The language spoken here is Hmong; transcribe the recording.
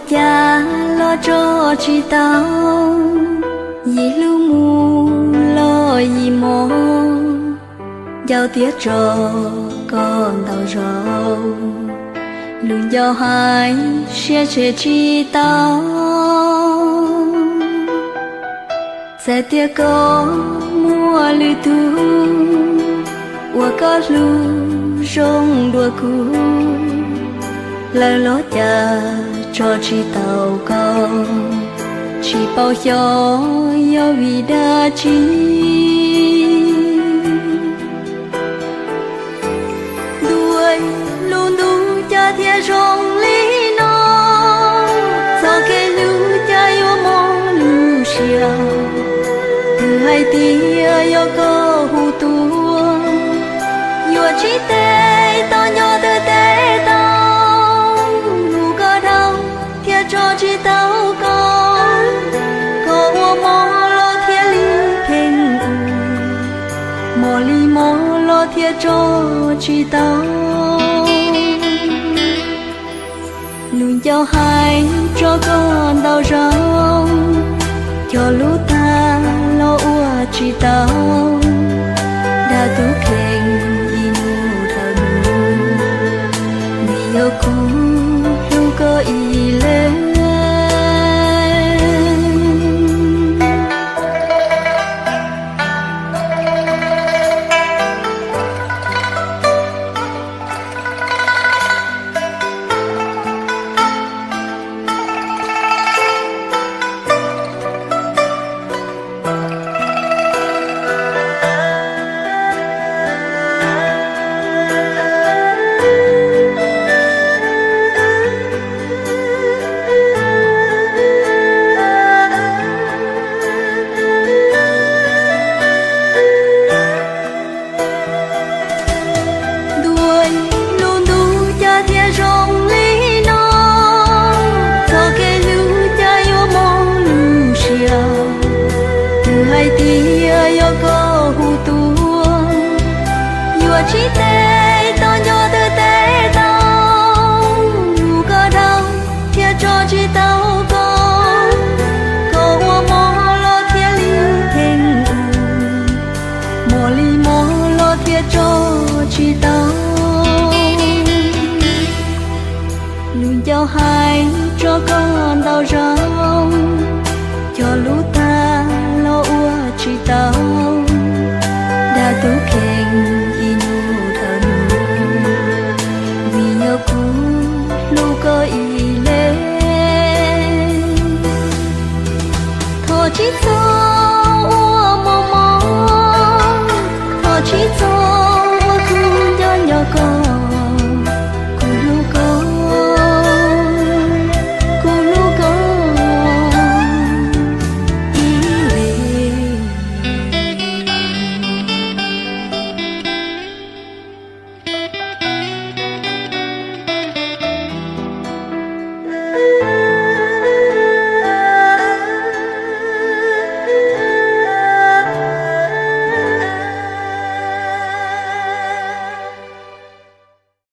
cas los tso tsis tau, yim hlub mus los yim mob, nco tiab tso koj ntau zaus, lus nco hais siab tshem tsis tau. Txawm tias koj muaj lwm tus, uas koj hlub zoo dua kuv, lawv los cas tso tsis tau koj, tsis paub xyov yog vim dab tsi. Ntuj, lub ntuj cas thiaj zoo li no, txoj kev hlub cas yuav mob lub siab. Twb hais tias yog koj hu tuaj, yuav tsis tes tau nco twb tes tau, hlub koj dhau thiaj tso tsis tau koj. Koj ua mob los thiaj li kheev ua, mob li mob los thiaj tso tsis tau. Lus nco hais tso koj ntau zaus, cog lub tag los ua tsis tau. Dag tub kheej ib hnub dhau mus, vim yog kuv hlub koj ib leeg. Ntuj, lub ntuj cas thiaj zoo li no, txoj kev hlub cas yuav mob lub siab. Twb hais tias yog koj hu tuaj, yuav tsis tes tau nco twb tes tau, hlub koj dhau thiaj tso tsis tau koj. Koj ua mob los thiaj li kheev ua, mob li mob los thiaj tso tsis tau. Lus nco hais tso koj ntau zaus, cog lub tag los ua tsis tau. Dag tub kheej ib hnub dhau mus, vim yog kuv hlub koj ib leeg. Thov tsis txhob